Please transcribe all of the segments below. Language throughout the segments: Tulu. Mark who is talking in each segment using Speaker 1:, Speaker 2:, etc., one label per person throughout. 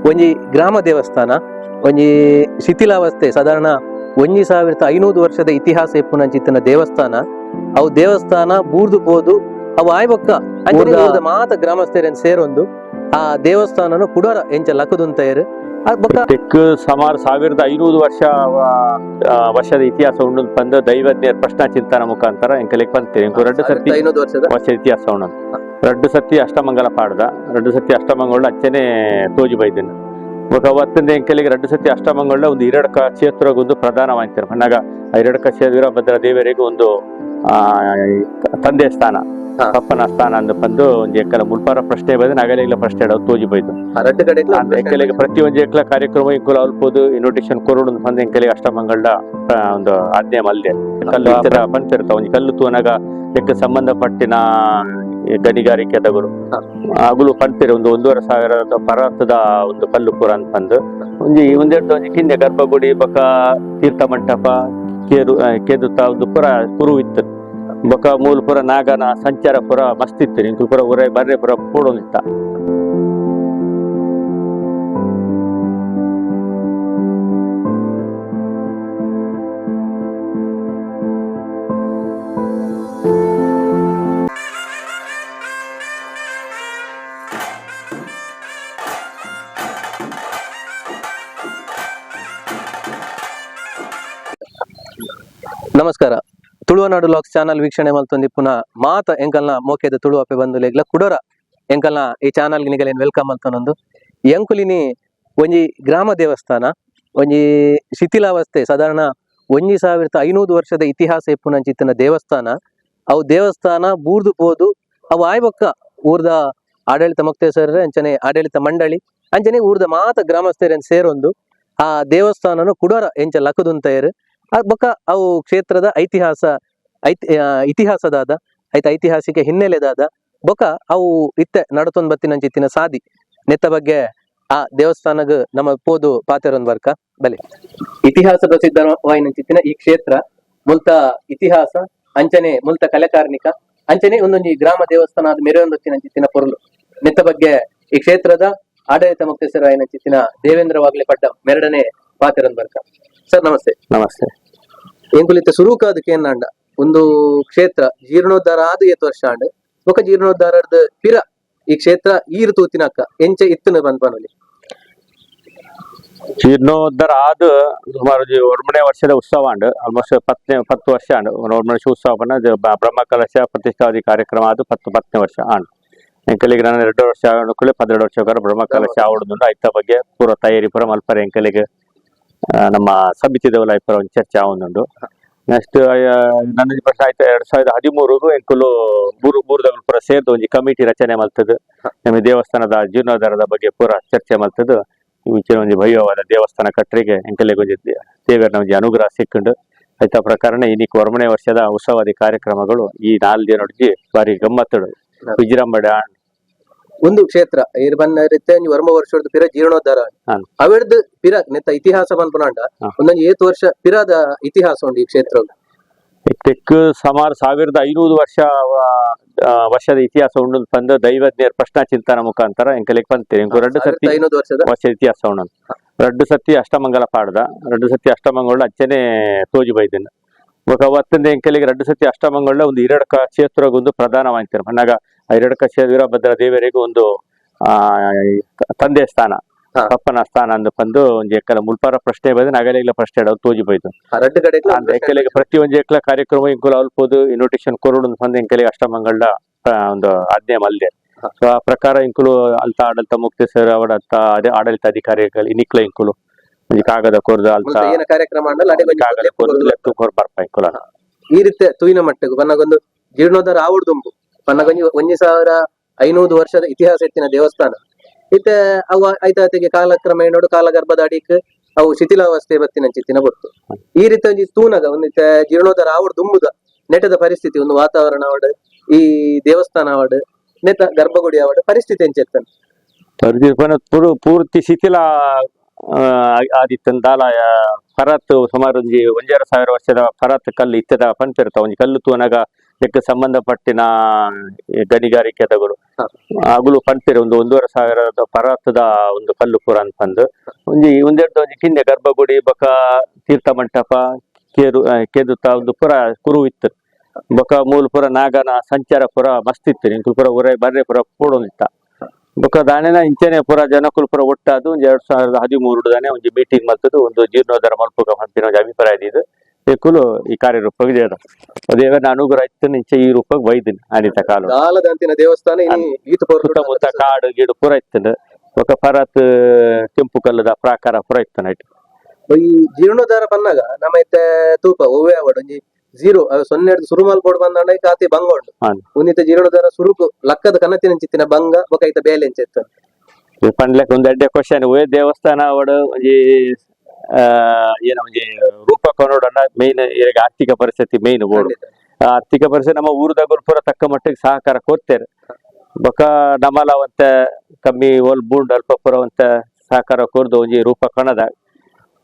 Speaker 1: ಒಂಜಿ ಗ್ರಾಮ ದೇವಸ್ಥಾನ ಒಂಜಿ ಶಿಥಿಲಾವಸ್ಥೆ ಸಾಧಾರಣ 1500 ವರ್ಷದ ಇತಿಹಾಸ ಇಪ್ಪುನಂಚಿತ್ತಿನ ದೇವಸ್ಥಾನ. ಅವು ದೇವಸ್ಥಾನ ಬೂರ್ದು ಪೋದು ಅವು ಆಯ್ಬೊಕ್ಕ ಅಂಚನೆ ಊರ್ದ ಮಾತ ಗ್ರಾಮಸ್ಥೆರೆನ್ ಸೇರೊಂದು ಆ ದೇವಸ್ಥಾನನು ಕುಡೋರ ಎಂಚ ಲಕುದುಂತಯೆರ್. ಬೊಕ್ಕ
Speaker 2: ತೆಕ್ಕು ಸುಮಾರು 1500 ವರ್ಷ ವರ್ಷದ ಇತಿಹಾಸ ಉಂಡು ಪಂದ್ ದೈವಜ್ಞರ ಪ್ರಶ್ನಾ ಚಿಂತನ ಮುಖಾಂತರ ಎಂಕಲೆಗ್ ಪಂತೇರ್. ಎಂಕು ರಡ್ಡು ಸರ್ತಿ
Speaker 1: 500 ವರ್ಷದ
Speaker 2: ವರ್ಷ ಇತಿಹಾಸ ಉಂಡು. ರಡ್ಡು ಸತಿ ಅಷ್ಟಮಂಗಲ ಪಾಡ್ದ, ರಡ್ಡು ಸತಿ ಅಷ್ಟಮಂಗಳ ಅಚ್ಚನೆ ತೋಜಿ ಬೈದಿನ. ಬೊಕ ಅವತ್ತಿಂದ ಎಂಕಲಿಗೆ ರಡ್ಡು ಸತಿ ಅಷ್ಟಮಂಗಳ ಒಂದು ಇರಡ್ಕ ಕ್ಷೇತ್ರಗೊಂದು ಪ್ರಧಾನ ವಾಯ್ತಾರೆ. ಪನ್ನಗ ಆ ಇರಡ್ಕ ಕ್ಷೇತ್ರ ವೀರಭದ್ರ ದೇವರಿಗೆ ಒಂದು ತಂದೆ ಸ್ಥಾನ, ಪಪ್ಪನ ಸ್ಥಾನ ಅಂದ್ ಬಂದು ಒಂಜಿ ಎಂಕಲ ಮುಲ್ಪಾರ ಪ್ರಶ್ನೆ ಬೈದು ನಗಲಿಗ್ಲ ಪ್ರಶ್ನೆ ಇಡೋದು ತೋಜಿ ಬೈದು.
Speaker 1: ಆ ರಡ್ಡು ಕಡೆ
Speaker 2: ಅಂದ್ರೆ ಎಂಕಲಿಗೆ ಪ್ರತಿಯೊಂದು ಎಂಕಲ ಕಾರ್ಯಕ್ರಮ ಎಂಕುಲು ಅಲ್ಪೋದು ಇನ್ವಿಟೇಷನ್ ಕೊರಡು ಬಂದು ಎಂಕಲಿಗೆ ಅಷ್ಟಮಂಗಳ ಒಂದು ಆಜ್ಞೆ ಮಲ್ದೆ. ಕಲ್ಲು ಇತ್ತರ ಪಂತಿರ್ತ ಒಂಜಿ ಕಲ್ಲು ತೂನಗ ಎಕ್ ಸಂಬಂಧಪಟ್ಟಿನ ಗಣಿಗಾರಿಕೆದವರು ಅಗುಲು ಪಂತಿರು ಒಂದು 1500 ಪರ್ವತದ ಒಂದು ಕಲ್ಲು ಪೂರ ಅಂತ ಬಂದು ಒಂಜಿ ಒಂದೆರಡು ಒಂಜಿ ಕಿನ್ಯ ಗರ್ಭಗುಡಿ ಬೊಕ ತೀರ್ಥ ಮಂಟಪ ಕೇರು ಕೇದುತ್ತ ಒಂದು ಪೂರ ಕುರು ಇತ್ತು. ಬೊಕ ಮೂಲ ಪೂರ ನಾಗನ ಸಂಚಾರ ಪೂರ ಮಸ್ತ್ ಇತ್ತು. ಇಂಕುಲು ಪೂರ ಊರೈ ಬರ್ರೆ ಪೂರ ಪೂಡೊಂದಿತ್ತ.
Speaker 1: ನಮಸ್ಕಾರ, ತುಳುವನಾಡು ಲಾಕ್ಸ್ ಚಾನಲ್ ವೀಕ್ಷಣೆ ಮಲ್ತೊಂದಿ ಪುನಃ ಮಾತ ಎಂಕಲ್ನ ಮೋಕೆದ ತುಳುವಪ್ಪೆ ಬಂದು ಕುಡೋರ ಎಂಕಲ್ನ ಈ ಚಾನಲ್ ನಿಗಲೇನ್ welcome ಮಲ್ತೊನೊಂದು. ಎಂಕುಲಿನಿ ಒಂಜಿ ಗ್ರಾಮ ದೇವಸ್ಥಾನ ಒಂಜಿ ಶಿಥಿಲಾವಸ್ಥೆ ಸಾಧಾರಣ 1500 ವರ್ಷದ ಇತಿಹಾಸ ಇಪ್ಪುನಂಚಿತ್ತಿನ ದೇವಸ್ಥಾನ. ಅವು ದೇವಸ್ಥಾನ ಬೂರ್ದು ಪೋದು ಅವು ಆಯ್ಬೊಕ್ಕ ಊರ್ದ ಆಡಳಿತ ಮೊಕ್ತೇಸರ ಅಂಚನೆ ಆಡಳಿತ ಮಂಡಳಿ ಅಂಚನೆ ಊರ್ದ ಮಾತ ಗ್ರಾಮಸ್ಥೆರೆನ್ ಸೇರೊಂದು ಆ ದೇವಸ್ಥಾನನು ಕುಡೋರ ಎಂಚ ಲಕುದುಂತಯೆರ್. ಬೊಕ್ಕ ಅವು ಕ್ಷೇತ್ರದ ಐತಿಹಾಸ ಇತಿಹಾಸದಾದ ಐತ ಐತಿಹಾಸಿಕ ಹಿನ್ನೆಲೆದಾದ ಬೊಕ್ಕ ಅವು ಇತ್ತೆ ನಡತೊಂದು ಬತ್ತಿನಂಚಿತ್ತಿನ ಸಾದಿ ನೆತ್ತ ಬಗ್ಗೆ ಆ ದೇವಸ್ಥಾನಗ್ ನಮ್ಮ ಪೋದು ಪಾತೆರೊಂದು ಬರ್ಕ ಬಲೆ. ಇತಿಹಾಸ ಪ್ರಸಿದ್ಧವಾಯಿನಂಚಿತ್ತಿನ ಈ ಕ್ಷೇತ್ರ ಮುಲ್ತ ಇತಿಹಾಸ ಅಂಚನೆ ಮುಲ್ತ ಕಲೆಕಾರ್ನಿಕ ಅಂಚನೆ ಒಂದೊಂಜಿ ಗ್ರಾಮ ದೇವಸ್ಥಾನ ಆದ ಮೆರೆಯೊಂದೊತ್ತಿನಂಚಿತ್ತಿನ ಪೊರುಲು ನೆತ್ತ ಬಗ್ಗೆ ಈ ಕ್ಷೇತ್ರದ ಆಡಳಿತ ಮುಕ್ತೇಶ್ವರ ದೇವೇಂದ್ರ ವಾಗ್ಲೆ ಪಡ್ಡ ಮೆರಡನೆ ಪಾತೆರೊಂದು ಬರ್ಕ. ಸರ್ ನಮಸ್ತೆ.
Speaker 2: ನಮಸ್ತೆ.
Speaker 1: ಎಂಕುಲಿತ್ತ ಸುರೂಕಾದಕ್ಕೆ ಏನಾಂಡ ಒಂದು ಕ್ಷೇತ್ರ ಜೀರ್ಣೋದ್ಧಾರ ಆದ ಏತ್ ವರ್ಷ ಆಂಡ್ ಬೊಕ ಜೀರ್ಣೋದ್ಧಾರದ ಪಿರ ಈ ಕ್ಷೇತ್ರ ಈರು ತೂತಿನಕ್ಕ ಎಂಚ ಇತ್ತುನ ಪನ್ಪನೊಲಿ.
Speaker 2: ಜೀರ್ಣೋದ್ಧಾರ ಆದ ಸುಮಾರು ಒಂಬನೇ ವರ್ಷದ ಉತ್ಸವ ಅಂಡ್ ಆಲ್ಮೋಸ್ಟ್ 10 ವರ್ಷ ಅಂಡ್ ಒಂಬನೇ ವರ್ಷ ಉತ್ಸವ ಪಂಡ ಬ್ರಹ್ಮಕಲಶ ಪ್ರತಿಷ್ಠಾದಿ ಕಾರ್ಯಕ್ರಮ ಅದು 10ನೇ ವರ್ಷ ಆಂಡ್. ಎಂಕಲಿಗೆ ನಾನು 2 ವರ್ಷ ಆವಡುಕುಲೆ 12 ವರ್ಷ ಬ್ರಹ್ಮಕಲಶ ಆವಡುದುಂಡು. ಐತ ಬಗ್ಗೆ ಪೂರ ತಯಾರಿ ಪೂರ ಮಲ್ಪರೆ ಎಂಕಲಿಗೆ ನಮ್ಮ ಸಮಿತಿದವಲ ಐಪರ ಒಂದು ಚರ್ಚೆ ಆವೊಂದುಂಡು. ನೆಕ್ಸ್ಟ್ ನನ್ನ ಪ್ರಶ್ನೆ ಆಯ್ತು 2013 ಎಂಕುಲು ಮೂರು ಮೂರು ಪೂರ ಸೇರ್ದು ಒಂಜಿ ಕಮಿಟಿ ರಚನೆ ಮಲ್ತದ್ದು. ನಮ್ಮ ದೇವಸ್ಥಾನದ ಜೀರ್ಣೋದ್ಧಾರದ ಬಗ್ಗೆ ಪೂರ ಚರ್ಚೆ ಮಲ್ತದ್ದು. ಇಂಚಿನ ಒಂಜಿ ಭವ್ಯವಾದ ದೇವಸ್ಥಾನ ಕಟ್ಟರಿಗೆ ಎಂಕಲಿಗೆ ಒಂಜಿ ದೇವರನ ಒಂಜಿ ಅನುಗ್ರಹ ಸಿಕ್ಕುಂಡು. ಐತ ಪ್ರಕಾರಣ ಇನ್ನಿಕ್ ಒಂಬನೇ ವರ್ಷದ ಉತ್ಸವಾದಿ ಕಾರ್ಯಕ್ರಮಗಳು ಈ 4 ದಿನ ಬಾರಿ ಗಮ್ಮತ್ತುಡು ವಿಜೃಂಭಣೆ.
Speaker 1: ಒಂದು ಕ್ಷೇತ್ರ ಇರ್ ಬನ್ನ ರೀತಿ ಒಂಜಿ ವರ್ಮ ವರ್ಷದ ಪಿರ ಜೀರ್ಣೋದ್ಧಾರ ಅವೆಡ್ದು ಪಿರ ನೆತ್ತ ಇತಿಹಾಸ ಪನ್ಪುನಾಂಡ ಒಂದೊಂಜಿ ಏತ್ ವರ್ಷ ಪಿರದ ಇತಿಹಾಸ ಉಂಡು ಈ ಕ್ಷೇತ್ರ.
Speaker 2: ತೆಕ್ಕು ಸುಮಾರು 1500 ವರ್ಷ ವರ್ಷದ ಇತಿಹಾಸ ಉಂಡು ಪಂದ್ ದೈವಜ್ಞರ ಪ್ರಶ್ನಾ ಚಿಂತನ ಮುಖಾಂತರ ಎಂಕಲೆಗ್ ಪಂತೇರ್. ಎಂಕು ರಡ್ಡು ಸರ್ತಿ
Speaker 1: 500 ವರ್ಷದ
Speaker 2: ವರ್ಷ ಇತಿಹಾಸ ಉಂಡು. ರಡ್ಡು ಸತಿ ಅಷ್ಟಮಂಗಲ ಪಾಡ್ದ, ರಡ್ಡು ಸತಿ ಅಷ್ಟಮಂಗಳ ಅಚ್ಚನೆ ತೋಜಿ ಬೈದಿನ. ಬೊಕ ಅವತ್ತಿಂದ ಎಂಕಲಿಗೆ ರಡ್ಡು ಸತಿ ಅಷ್ಟಮಂಗಳ ಒಂದು ಇರಡ್ಕ ಕ್ಷೇತ್ರಗೊಂದು ಪ್ರಧಾನ ವಾಯ್ತಾರೆ. ಪನ್ನಗ ಆ ಇರಡ್ಕ ಕ್ಷೇತ್ರ ವೀರಭದ್ರ ದೇವರಿಗೆ ಒಂದು ತಂದೆ ಸ್ಥಾನ, ಪಪ್ಪನ ಸ್ಥಾನ ಅಂದ್ ಬಂದು ಒಂಜಿ ಎಂಕಲ ಮುಲ್ಪಾರ ಪ್ರಶ್ನೆ ಬೈದು ನಗಲಿಗ್ಲ ಪ್ರಶ್ನೆ ಇಡೋದು ತೋಜಿ ಬೈದು.
Speaker 1: ರಡ್ಡು ಕಡೆ
Speaker 2: ಅಂದ್ರೆ ಎಂಕಲಿಗೆ ಪ್ರತಿಯೊಂದು ಎಂಕಲ ಕಾರ್ಯಕ್ರಮ ಎಂಕುಲು ಅಲ್ಪೋದು ಇನ್ವಿಟೇಷನ್ ಕೊರಡು ಬಂದು ಎಂಕಲಿಗೆ ಅಷ್ಟಮಂಗಳ ಒಂದು ಆಜ್ಞೆ ಮಲ್ದೆ. ಸೊ ಆ ಪ್ರಕಾರ ಇಂಕುಲು ಅಲ್ತ ಆಡಳಿತ ಮುಕ್ತೇಸರ್ ಅವರ ಅತ್ತ ಅದೇ ಆಡಳಿತ ಅಧಿಕಾರಿಗಳು ಇನ್ನಿಕ್ಲ ಇಂಕುಲು ಒಂಜಿ ಕಾಗದ ಕೊರ್ದು ಅಲ್ತ
Speaker 1: ಏನ ಕಾರ್ಯಕ್ರಮ ಆಂಡಲ ಅಡೆ ಒಂಜಿ
Speaker 2: ಕಾಗದ ಕೊರ್ದು ಲೆಕ್ಕ ಕೊರ್ ಬರ್ಪ ಇಂಕುಲ.
Speaker 1: ಈ ರೀತಿ ತೂಯಿನ ಮಟ್ಟಗ್ ಪನ್ನಗೊಂದು ಜೀರ್ಣೋದ್ಧಾರ ಆವಡ್ದುಂಬು ಪನ್ನಗೊಂಜಿ 1500 ವರ್ಷದ ಇತಿಹಾಸ ಇತ್ತಿನ ದೇವಸ್ಥಾನ ಇತ್ತೆ ಅವು ಐತಾತಿಗೆ ಕಾಲಕ್ರಮೇಣ ಕಾಲಗರ್ಭದ ಅಡಿಕ್ ಅವು ಶಿಥಿಲಾವಸ್ಥೆ ಬತ್ತಿನಂಚಿತ್ತಿನ ಬೊರ್ತು. ಈ ರೀತಿ ಒಂಜಿ ತೂನಗ ಒಂದು ಜೀರ್ಣೋದ್ಧಾರ ಆವಡ್ ದುಂಬುದ ನೆಟದ ಪರಿಸ್ಥಿತಿ ಒಂದು ವಾತಾವರಣ ಅವಡ್ ಈ ದೇವಸ್ಥಾನ ಅವಡ್ ನೆತ ಗರ್ಭಗುಡಿ ಅವಡ್ ಪರಿಸ್ಥಿತಿ ಎಂಚೆತ್ತನ್.
Speaker 2: ಪೂರ್ತಿ ಶಿಥಿಲ ಆದಿತ್ತನ್ ದಾಲ ಪರತ್ ಸುಮಾರು ಒಂಜಿ 1500 ವರ್ಷದ ಪರತ್ ಕಲ್ಲು ಇತ್ತದ ಪಂತಿರ್ತ ಒಂಜಿ ಕಲ್ಲು ತೂನಗ ಇದಕ್ಕೆ ಸಂಬಂಧಪಟ್ಟಿನ ಈ ಗಣಿಗಾರಿಕೆದಗಳು ಅಗುಲು ಪನ್ಪೆರ್ ಒಂದು 1500 ಪರಾತದ ಒಂದು ಕಲ್ಲು ಪೂರ ಅಂತಂದು. ಒಂಜಿ ಒಂದೆರಡು ಒಂಜಿ ಕಿನ್ಯ ಗರ್ಭಗುಡಿ ಬೊಕ ತೀರ್ಥ ಮಂಟಪ ಕೇರು ಕೇದುತ ಒಂದು ಪೂರ ಕುರು ಇತ್ತು. ಬೊಕ ಮೂಲು ಪೂರ ನಾಗನ ಸಂಚಾರ ಪೂರ ಮಸ್ತ್ ಇತ್ತು. ಎಂಕುಲು ಪೂರ ಉರೈ ಬರ್ರೆ ಪೂರ ಪೋಡೊಂದಿತ್ತ. ಬೊಕ ದಾನೆನ ಇಂಚನೆ ಪೂರ ಜನಕುಲು ಪೂರ ಒಟ್ಟಾದ್ ಒಂಜಿ 2013 ದಾನೆ ಒಂಜಿ ಮೀಟಿಂಗ್ ಮಲ್ತದ್ದು ಒಂದು ಜೀರ್ಣೋದ್ಧಾರ ಮಲ್ಪುಗ ಪನ್ಪಿನ ಒಂಜಿ ಅಭಿಪ್ರಾಯ ದೀದ್ ಎಂಕುಲು ಈ ಕಾರ್ಯರೂಪಕ್ಕೆ ದೇದ. ದೇವರ ಅನುಗ್ರಹ ಇತ್ತು, ಇಂಚ ಈ ರೂಪಕ್ಕೆ ಬೈದಿನಿ ಆನಿತ ಕಾಲ.
Speaker 1: ದಾಲದಂತಿನ ದೇವಸ್ಥಾನ ಇನಿ ಈತ್ ಪೊರ್ಲು.
Speaker 2: ಸುತ್ತಮುತ್ತ ಕಾಡು ಗೀಡು ಪೂರ ಇತ್ತು. ಬೊಕ ಪರತ್ ಕೆಂಪು ಕಲ್ಲುದ ಪ್ರಾಕಾರ ಪೂರ ಇತ್ತು ನೈಟ್.
Speaker 1: ಈ ಜೀರ್ಣೋದ್ಧಾರ ಪನ್ನಾಗ ನಮ್ಮ ಇತ್ತೆ ತೂಪ ಒವ್ವೇ ಆವಡ್ ಒಂಜಿ ಜೀರೋ ಸೊನ್ನೆ ಹಿಡ್ದು ಸುರು ಮಲ್ಪೊಡು ಬಂದಾಂಡ ಕಾತಿ ಬಂಗ ಉಂಡು. ಉನ್ನಿತ ಜೀರ್ಣೋದ್ಧಾರ ಸುರುಕು ಲಕ್ಕದ ಕನತಿನಂಚಿತ್ತಿನ ಬಂಗ ಬೊಕ ಐತ ಬೇಲೆ ಎಂಚೆತ್ತು?
Speaker 2: ಪಂಡ್ಲಕ್ ಒಂದು ಎಡ್ಡೆ ಕ್ವಶನ್. ಒವ್ವೇ ದೇವಸ್ಥಾನ ಅವಡು ಒಂಜಿ ಏನ ಒಂಜಿ ರೂಪ ಕೊನೋಡನ್ನ ಮೇನ್ ಈಗ ಆರ್ಥಿಕ ಪರಿಸ್ಥಿತಿ ಮೇನ್ ಬೋಡು. ಆ ಆರ್ಥಿಕ ಪರಿಸ್ಥಿತಿ ನಮ್ಮ ಊರುದಗುಲ್ ಪೂರ ತಕ್ಕ ಮಟ್ಟಿಗೆ ಸಹಕಾರ ಕೊಡ್ತೇವೆ. ಬೊಕ ನಮ್ಮಲ ಒಂತೆ ಕಮ್ಮಿ ಒಲ್ ಬೂಂಡ್ ಅಲ್ಪ ಪೂರ ಒಂತೆ ಸಹಕಾರ ಕೊರ್ದು ಒಂಜಿ ರೂಪ ಕಣದ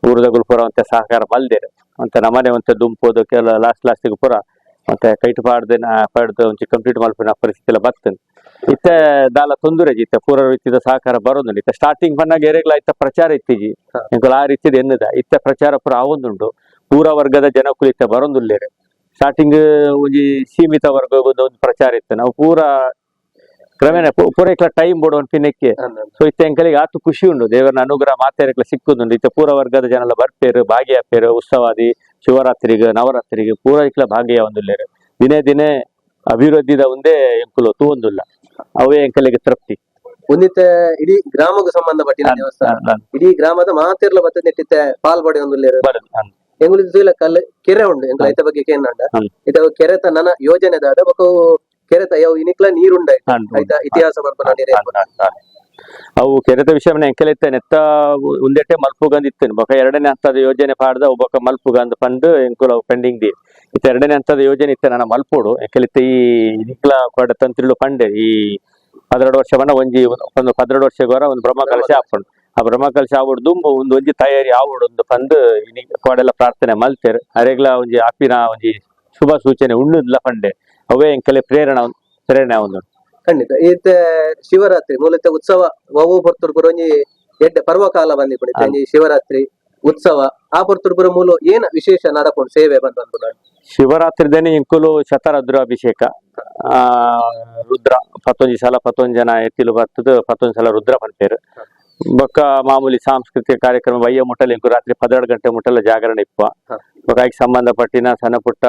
Speaker 2: ಊರುದಗುಲ್ ಪೂರ ಒಂತೆ ಸಹಕಾರ ಮಲ್ದೇರು ಒಂತೆ ನಮ್ಮನೆ ಒಂತೆ ದುಂಪೋದು ಕೆಲ ಲಾಸ್ಟ್ ಲಾಸ್ಟಿಗೆ ಪೂರ ಮತ್ತೆ ಕೈಟ್ ಪಾಡ್ದಿನ ಪಾಡ್ದು ಒಂಚಿ ಕಂಪ್ಲೀಟ್ ಮಲ್ಪಿನ ಪರಿಸ್ಥಿತಿ ಎಲ್ಲ ಬರ್ತದೆ. ಇತ್ತೆ ದಾಲ ತೊಂದರೆ ಇತ್ತೆ ಪೂರ ರೀತಿದ ಸಹಕಾರ ಬರೋದುಂಡು. ಇತ್ತೆ ಸ್ಟಾರ್ಟಿಂಗ್ ಪನ್ನಾಗ ಎರೆಗ್ಲ ಇತ್ತ ಪ್ರಚಾರ ಇತ್ತೀಜಿ. ಎಂಕುಲು ಆ ರೀತಿದ ಎನ್ನುದ ಇತ್ತೆ ಪ್ರಚಾರ ಪೂರ ಆವೊಂದುಂಡು. ಪೂರ ವರ್ಗದ ಜನಕುಲು ಇತ್ತೆ ಬರೋದುಲ್ಲೇರು. ಸ್ಟಾರ್ಟಿಂಗ್ ಒಂಜಿ ಸೀಮಿತ ವರ್ಗ ಒಂದು ಪ್ರಚಾರ ಇತ್ತು. ನಾವು ಪೂರ ಕ್ರಮೇಣ ಪೂರ ಇಕ್ಲ ಟೈಮ್ ಬೋಡು ಪಿನಕ್ಕೆ. ಸೊ ಇತ್ತೆ ಎಂಕಲಿಗೆ ಆತು ಖುಷಿ ಉಂಡು. ದೇವರನ ಅನುಗ್ರಹ ಮಾತೆರೆಗ್ಲ ಸಿಕ್ಕುದುಂಡು. ಇತ್ತೆ ಪೂರ ವರ್ಗದ ಜನ ಬರ್ಪೇರು, ಭಾಗಿಯಾಪೇರು. ಉತ್ಸವಾದಿ ಶಿವರಾತ್ರಿಗೆ ನವರಾತ್ರಿಗೆ ಪೂರ ಇಕ್ಲ ಭಾಗಿಯಾವೊಂದುಲ್ಲೇರು. ದಿನೇ ದಿನೇ ಅಭಿವೃದ್ಧಿದ ಒಂದೇ ಎಂಕುಲು ತೂವೊಂದುಲ್ಲ, ಅವೇ ಎಂಕಲಿಗೆ ತೃಪ್ತಿ.
Speaker 1: ಒಂದಿತ್ತೆ ಇಡೀ ಗ್ರಾಮಕ್ಕೆ ಸಂಬಂಧಪಟ್ಟಿನ ದೇವಸ್ಥಾನ. ಇಡೀ ಗ್ರಾಮದ ಮಾತಿರ್ಲ ಬತ್ತ ನೆಟ್ಟಿತ್ತೆ ಪಾಲ್ ಪಡೆ ಒಂದುಲ್ಲೇರು. ಎಂಗುಲು ತೂಲ ಕಲ್ಲು ಕೆರೆ ಉಂಡು. ಎಂಕುಲು ಐತ ಬಗ್ಗೆ ಕೇಂದ್ರ ಇದ ಕೆರೆತ ನನ ಯೋಜನೆ ದಾದ ಬೊಕ ಕೆರೆತ ಯಾವ ಇನಿಕ್ಲ ನೀರುಂಡ ಐತ ಇತಿಹಾಸ ಬರ್ಪನ ನೀರು?
Speaker 2: ಅವು ಕೆರೆತ ವಿಷಯ ಎಂಕೆಲಿತ್ತೆ ನೆತ್ತ ಉಂದೆಟೆ ಮಲ್ಪುಗಂದ್ ಇತ್ತು. ಬೊಕ ಎರಡನೇ ಹಂತದ ಯೋಜನೆ ಪಾಡ್ದ ಬೊಕ ಮಲ್ಪುಗಂದ್ ಪಂದ್ ಎಂಕುಲು ಅವು ಪೆಂಡಿಂಗ್ the. ಇತ್ತ ಎರಡನೇ ಹಂತದ ಯೋಜನೆ ಇತ್ತೆ ನನ್ನ ಮಲ್ಪೋಡು. ಎಂಕೆಲಿತ್ತೆ ಈ ನಿಕ್ಲ ಕೊಡ ತಂತ್ರಿಲು ಪಂಡೆ ಈ 12 ವರ್ಷ ಬಣ್ಣ ಒಂಜಿ ಒಂದು 12 ವರ್ಷ ಗೊರ ಒಂದು ಬ್ರಹ್ಮ ಕಲಶ ಆಪುಂಡು. ಆ ಬ್ರಹ್ಮ ಕಲಶ ಆವಡ್ ದುಂಬು ಒಂದು ಒಂಜಿ ತಯಾರಿ ಆವಡ್ ಒಂದು ಪಂದ್ ಕೋಡೆಲ್ಲ ಪ್ರಾರ್ಥನೆ ಮಲ್ತೇರ್. ಅರೆಗ್ಲ ಒಂಜಿ ಆಪಿನ ಒಂಜಿ ಶುಭ ಸೂಚನೆ ಉಣ್ಣುದ್ಲ ಪಂಡೆ. ಅವೇ ಎಂಕಲೆ ಪ್ರೇರಣೆ ಪ್ರೇರಣೆ ಒಂದು.
Speaker 1: ಖಂಡಿತ. ಈತೆ ಶಿವರಾತ್ರಿ ಮೂಲತಃ ಉತ್ಸವ ವವು ಪೊರ್ತುಡು ಪೂರ ಒಂಜಿ ಎಡ್ಡೆ ಪರ್ವಕಾಲ ಬಂದಿಪುಂಡು. ಒಂಜಿ ಶಿವರಾತ್ರಿ ಉತ್ಸವ ಆ ಪೊರ್ತುಡು ಪೂರ ಮೂಲು ಏನ ವಿಶೇಷ ನಡಪುಂಡು ಸೇವೆ ಬಂದ್ ಬಂದ್ಪುಂಡು?
Speaker 2: ಶಿವರಾತ್ರಿ ಇಂಕುಲು ಶತರುದ್ರಾಭಿಷೇಕ, ರುದ್ರ ಪತ್ತೊಂಜಿ ಸಲ ಪತ್ತೊಂಜಿ ಜನ ಎತ್ತಿಲು ಬರ್ತದ, ಪತ್ತೊಂದು ಸಲ ರುದ್ರ ಪನ್ಪೇರು. ಬೊಕ್ಕ ಮಾಮೂಲಿ ಸಾಂಸ್ಕೃತಿಕ ಕಾರ್ಯಕ್ರಮ ಬಯ್ಯ ಮುಟ್ಟಲು ಇಂಕು ರಾತ್ರಿ 12 ಗಂಟೆ ಮುಟ್ಟಲ ಜಾಗರಣೆ ಇಪ್ಪ. ಬೊಕ್ಕ ಐಕ್ ಸಂಬಂಧಪಟ್ಟಿನ ಸಣ್ಣ ಪುಟ್ಟ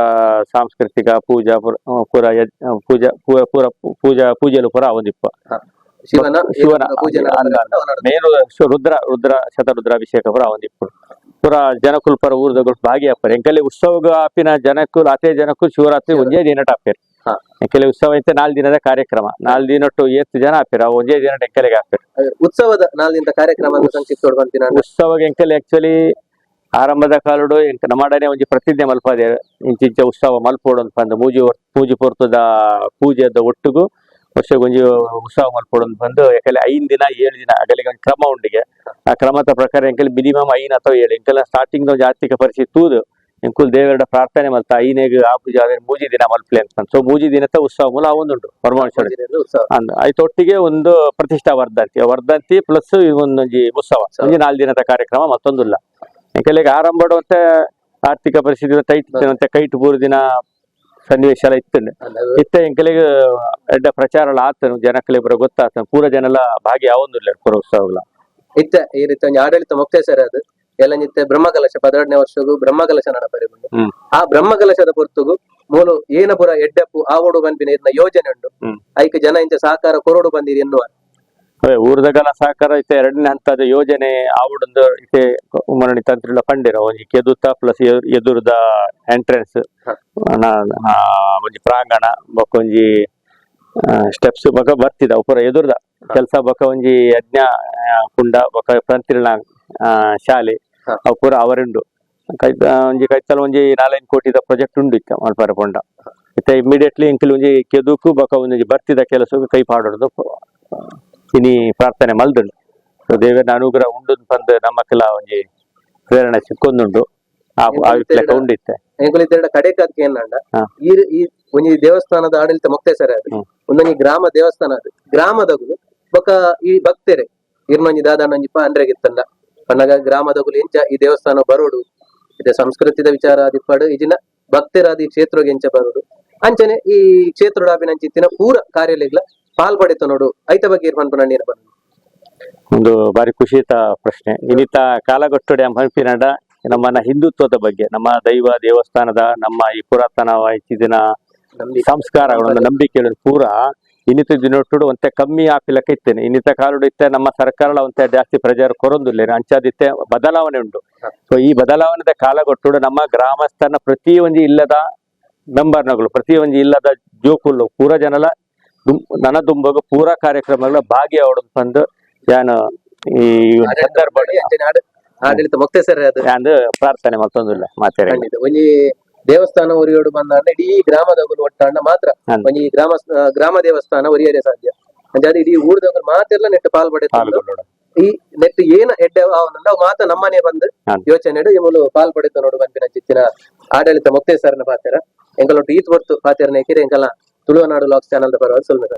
Speaker 2: ಸಾಂಸ್ಕೃತಿಕ ಪೂಜಾ ಪೂರ ಪೂರ ಯಜ್- ಪೂಜಾ ಪೂರ ಪೂರ ಪೂಜಾ ಪೂಜೆಲು ಪೂರ ಅವೊಂದಿಪ್ಪ.
Speaker 1: ಶಿವನ
Speaker 2: ಶಿವನ
Speaker 1: ಪೂಜೆ.
Speaker 2: ಮೇನು ರುದ್ರ ರುದ್ರ ಶತರುದ್ರಾಭಿಷೇಕ ಪೂರ ಅವೊಂದಿಪ್ಪು. ಪೂರ ಜನಕುಲ್ ಪರ ಊರ್ದಗುಲ್ ಭಾಗಿಯಾಪರ್. ಎಂಕಲೆ ಉತ್ಸವ ಆಪಿನ ಜನಕ್ಕುಲ್ ಅತೆ ಜನಕ್ಕುಲ್ ಶಿವರಾತ್ರಿ ಒಂಜೇ ದಿನಟ್ ಆಪೇರ್. ಎಂಕಲೆ ಉತ್ಸವ ಐತೆ 4 ದಿನದ ಕಾರ್ಯಕ್ರಮ. 4 ದಿನಟ್ಟು ಏತ್ ಜನ ಆಪೇರ್, ಅವು ಒಂಜೇ ದಿನ ಎಂಕಲೆಗೆ ಆಪೇರ್.
Speaker 1: ಉತ್ಸವದ 4 ದಿನದ ಕಾರ್ಯಕ್ರಮ ಸಂಕ್ಷಿಪ್ತ ಬಂತಿನ.
Speaker 2: ಉತ್ಸವಗೆ ಎಂಕಲೆ ಆಕ್ಚುಲಿ ಆರಂಭದ ಕಾಲಡು ಎಂಕ ನಮ್ಮಡನೆ ಒಂಜಿ ಪ್ರತಿಜ್ಞೆ ಮಲ್ಪಾದೆ ಇಂಚಿಂಚ ಉತ್ಸವ ಮಲ್ಪೋಡು ಅಂತ ಪಂದ್ ಮೂಜಿ ಮೂಜಿ ಪೊರ್ತುದ ಪೂಜೆದ ಒಟ್ಟುಗು ವರ್ಷಗೊಂಜಿ ಉತ್ಸವ ಮಲ್ಪೋಡು ಅಂತ ಬಂದು. ಯಾಕಂದ್ರೆ 5 ದಿನ 7 ದಿನ ಅಗಲಿಗೆ ಒಂದು ಕ್ರಮ ಉಂಡಿಗೆ. ಆ ಕ್ರಮದ ಪ್ರಕಾರ ಎಂಕಲ್ ಮಿನಿಮಮ್ 5 ಅಥವಾ 7. ಎಂಕಲ ಸ್ಟಾರ್ಟಿಂಗ್ ಒಂಜಿ ಆರ್ಥಿಕ ಪರಿಸ್ಥಿತಿ ತೂದು ಎಂಕುಲ್ ದೇವರ ಪ್ರಾರ್ಥನೆ ಮಲ್ತ ಐನೆಗ್ ಆ ಪೂಜೆ ಆದ್ರೆ ಮೂಜಿ ದಿನ ಮಲ್ಪಲೆ ಅಂತ. ಸೊ ಮೂಜಿ ದಿನದ ಉತ್ಸವ ಮೂಲ ಒಂದುಂಟು ಪರಮಾಣು.
Speaker 1: ಉತ್ಸವ.
Speaker 2: ಅಂದ್ ಐತೊಟ್ಟಿಗೆ ಒಂದು ಪ್ರತಿಷ್ಠಾ ವರ್ಧಂತಿ ವರ್ಧಂತಿ ಪ್ಲಸ್ ಒಂದೊಂಜಿ ಉತ್ಸವ ಒಂಜಿ 4 ದಿನದ ಕಾರ್ಯಕ್ರಮ. ಮತ್ತೊಂದಿಲ್ಲ. ಎಂಕಲೆಗ್ ಆರಂಭಡುವಂತೆ ಆರ್ಥಿಕ ಪರಿಸ್ಥಿತಿ ಟೈಟ್ ಇತ್ತಿನಂತೆ ಕೈಟ್ 3 ದಿನ ಸನ್ನಿವೇಶ ಎಲ್ಲ ಇತ್ತು. ಇತ್ತೆ ಎಂಕಲೆಗ್ ಎಡ್ಡ ಪ್ರಚಾರ ಎಲ್ಲ ಆತನು ಜನಕ್ಕಲೆ ಪೂರ ಗೊತ್ತಾತ ಪೂರ ಜನ ಎಲ್ಲ ಭಾಗಿ ಯಾವೊಂದಿಲ್ಲ ಪೂರ ಉತ್ಸವಗಳ.
Speaker 1: ಇತ್ತೆ ಈ ರೀತಿ ಒಂಜಿ ಆಡಳಿತ ಮೊಕ್ತೇಸರ ಅದು ಎಲ್ಲ ನಿತ್ಯ ಬ್ರಹ್ಮಕಲಶ 12ನೇ ವರ್ಷಗೂ ಬ್ರಹ್ಮಕಲಶ ನಡಪರೆ. ಆ ಬ್ರಹ್ಮಕಲಶದ ಪೊರ್ತುಗು ಮೂಲು ಏನ ಪುರ ಎಡ್ಡಪ್ಪು ಆವೋಡು ಬಂದಿನ ಇದನ್ನ ಯೋಜನೆ ಉಂಡು. ಐಕ್ ಜನ ಇಂಚ ಸಹಕಾರ ಕೊರೋಡು ಬಂದಿರಿ ಎನ್ನುವ.
Speaker 2: ಅವೇ ಊರ್ದಗಲ ಸಹಕಾರ ಇತ್ತೆ ಎರಡನೇ ಹಂತದ ಯೋಜನೆ ಆವಡೊಂದು ಇತ್ತೆ ಉಮ್ಮರಣಿ ತಂತ್ರಿಲ ಪಂಡಿರ ಒಂಜಿ ಕೆದುತ ಪ್ಲಸ್ ಎದುರುದ ಎಂಟ್ರೆನ್ಸ್ ಒಂಜಿ ಪ್ರಾಂಗಣ ಬೊಕ್ಕ ಒಂಜಿ ಸ್ಟೆಪ್ಸ್ ಬೊಕ ಬರ್ತಿದ ಪೂರ ಎದುರ್ದ ಕೆಲಸ ಬೊಕ ಒಂಜಿ ಯಜ್ಞ ಕುಂಡ ಬೊಕ ತಂತ್ರಿನ ಶಾಲೆ. ಅವು ಪೂರ ಅವರುಂಡು. ಕೈ ಒಂಜಿ ಕೈತಲ್ ಒಂಜಿ 4-5 ಕೋಟಿದ ಪ್ರಾಜೆಕ್ಟ್ ಉಂಡು ಇತ್ತ ಮಲ್ಪರೆ ಪೊಂಡ. ಇತ್ತೆ ಇಮಿಡಿಯೇಟ್ಲಿ ಎಂಕಲ್ ಒಂಜಿ ಕೆದುಕು ಬೊಕ ಒಂಜಿ ಬರ್ತಿದ ಕೆಲಸಕ್ಕೆ ಕೈ ಪಾಡೋದು ಇನಿ ಪ್ರಾರ್ಥನೆ ಮಲ್ದುಂಡು. ಸೊ ದೇವರ ಅನುಗ್ರಹ ಉಂಡು ಪಂದ್ ನಮ್ಮಕ್ಕೆಲ್ಲ ಒಂಜಿ ಪ್ರೇರಣೆ ಸಿಕ್ಕೊಂದುಂಡು. ಆ ಲೆಕ್ಕ ಉಂಡಿತ್ತೆ.
Speaker 1: ಎಂಕುಲು ಇತ್ತೆರಡ ಕಡೆಕ್ ಏನಾಂಡ ಈ ಈ ಒಂಜಿ ದೇವಸ್ಥಾನದ ಆಡಳಿತ ಮೊಕ್ತೇಸರ ಅದು. ಒಂದೊಂಜಿ ಗ್ರಾಮ ದೇವಸ್ಥಾನ ಅದು, ಗ್ರಾಮದಗುಲು ಬೊಕ ಈ ಭಕ್ತೆರೆ ಇರ್ನೊಂಜಿ ದಾದಾನೊಂಜಿ ಪಂಡ್ರೆಗಿತ್ತಂಡ ಪನ್ನಗ ಗ್ರಾಮದಗುಲು ಎಂಚ ಈ ದೇವಸ್ಥಾನ ಬರೋಡು, ಇದೆ ಸಂಸ್ಕೃತಿದ ವಿಚಾರ ಆದಿಪ್ಪಾಡು, ಇಜಿನ ಭಕ್ತರಾದಿ ಕ್ಷೇತ್ರಗೆ ಎಂಚ ಬರೋಡು, ಅಂಚನೆ ಈ ಕ್ಷೇತ್ರದ ಅಭಿನಂಚಿತ್ತಿನ ಪೂರ ಕಾರ್ಯಲೆಗ್ಲ ಪಾಲ್ ಪಡೆತ ನೋಡು, ಐತ ಬಗ್ಗೆ ಇರ್ ಪನ್ಪುನ ಬಂದು.
Speaker 2: ಒಂದು ಬಾರಿ ಖುಷಿತ ಪ್ರಶ್ನೆ. ಇನ್ನಿತ ಕಾಲಗಟ್ಟುಡೆ ಪನ್ಪಿನಡ ನಮ್ಮನ್ನ ಹಿಂದುತ್ವದ ಬಗ್ಗೆ, ನಮ್ಮ ದೈವ ದೇವಸ್ಥಾನದ, ನಮ್ಮ ಈ ಪುರಾತನ ಇತ್ತಿನ
Speaker 1: ನಂಬಿಕೆ,
Speaker 2: ಸಂಸ್ಕಾರಗಳು, ನಂಬಿಕೆಗಳು ಪೂರ ಇನ್ನಿತ ದಿನೊಟ್ಟುಡು ಒಂತೆ ಕಮ್ಮಿ ಆಪಿಲಕ್ಕ ಇತ್ತೇನೆ. ಇನ್ನಿತ ಕಾಲುಡು ಇತ್ತೆ ನಮ್ಮ ಸರ್ಕಾರ ಒಂತೆ ಜಾಸ್ತಿ ಪ್ರಜಾರ ಕೊರೊಂದುಲ್ಲೇನೆ, ಅಂಚಾದಿತ್ತೆ ಬದಲಾವಣೆ ಉಂಟು. ಸೊ ಈ ಬದಲಾವಣೆದ ಕಾಲಗೊಟ್ಟುಡು ನಮ್ಮ ಗ್ರಾಮಸ್ಥನ ಪ್ರತಿ ಒಂಜಿ ಇಲ್ಲದ ಮೆಂಬರ್ನಗಳು, ಪ್ರತಿ ಒಂಜಿ ಇಲ್ಲದ ಜೋಕುಲು ಪೂರ ಜನಲ ನನ ದುಂಬಗ ಪೂರ ಕಾರ್ಯಕ್ರಮಗಳ ಭಾಗಿಯಾವಡು ಬಂದು ಯಾನು ಈ ಸಂದರ್ಭ
Speaker 1: ಅಂಚನೆ ಆಡಳಿತ ಮೊಕ್ತೇಸರ ಅದು
Speaker 2: ಯಾನ್ ಪ್ರಾರ್ಥನೆ ಮತ್ತೊಂದಿಲ್ಲ ಮಾತೇರೆ.
Speaker 1: ಖಂಡಿತ. ಒಂಜಿ ದೇವಸ್ಥಾನ ಒರಿಯೋಡು ಬಂದಾಂಡ ಇಡೀ ಗ್ರಾಮದಗುಲು ಒಟ್ಟಾಂಡ ಮಾತ್ರ ಒಂಜಿ ಗ್ರಾಮ ಗ್ರಾಮ ದೇವಸ್ಥಾನ ಒರಿಯರೆ ಸಾಧ್ಯ. ಅಂಚಾದ್ ಇಡೀ ಊರ್ದಗುಲು ಮಾತೆಲ್ಲ ನೆಟ್ಟು ಪಾಲ್ ಪಡೆದು
Speaker 2: ಪಾಲ್ಗೊಳ್ಳೋಣ.
Speaker 1: ಈ ನೆಟ್ ಏನ ಎಡ್ಡೆ ಆವೊಂದುಂಡು ಅವು ಮಾತ ನಮ್ಮನೆ ಬಂದು ಯೋಚನೆ ಈ ಮೂಲು ಪಾಲ್ ಪಡೆತ ನೋಡು ಬಂಪಿನ ಚಿತ್ತಿನ ಆಡಳಿತ ಮೊಕ್ತೇಸರನ ಪಾತೆರ. ಎಂಕಲೊಟ್ಟು ಈತ್ ಹೊರ್ತು ಪಾತೆರನೆ ಕಿರೆ ಎಂಕಲ ತುಳುವನಾಡು ಲಾಕ್ಸ್ ಚಾನಲ್ ಪರವಾಗಿ ಸೊಲ್ಮೆದ.